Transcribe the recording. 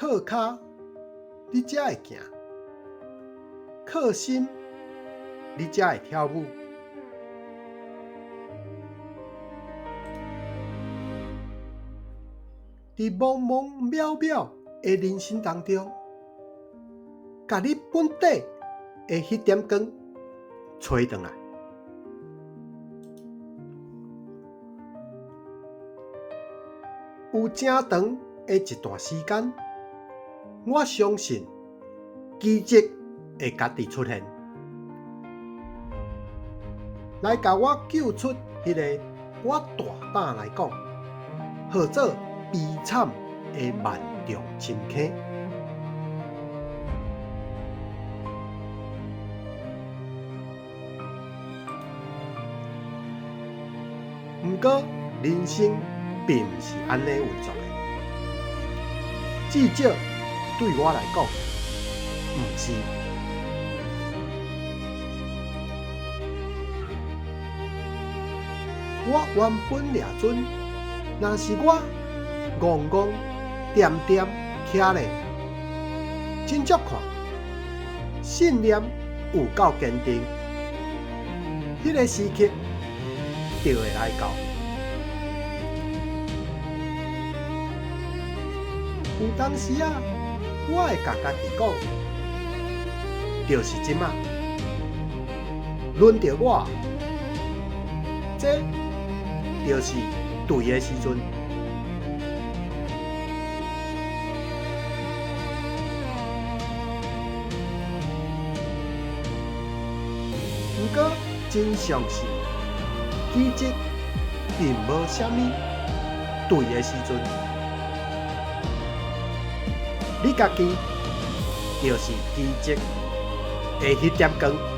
靠跤，你才會行；靠心，你才會跳舞。佇茫茫渺渺的人生當中，共你本底的彼點光揣轉來。有誠長的一段時間，我相信奇蹟會家己出現，來共我救出彼個我大膽來講，號做悲慘的萬丈深坑。毋過人生並毋是按呢運作的，至少對我來講，毋是。我原本掠準，若是我戇戇恬恬徛咧，斟酌看，信念有夠堅定，彼個時刻就會來到。有當時仔，我會共家己講，就是這馬，輪著我，這就是對的時陣。毋過真相是，奇蹟並無啥物對的時陣。你家己就是奇蹟的彼點光。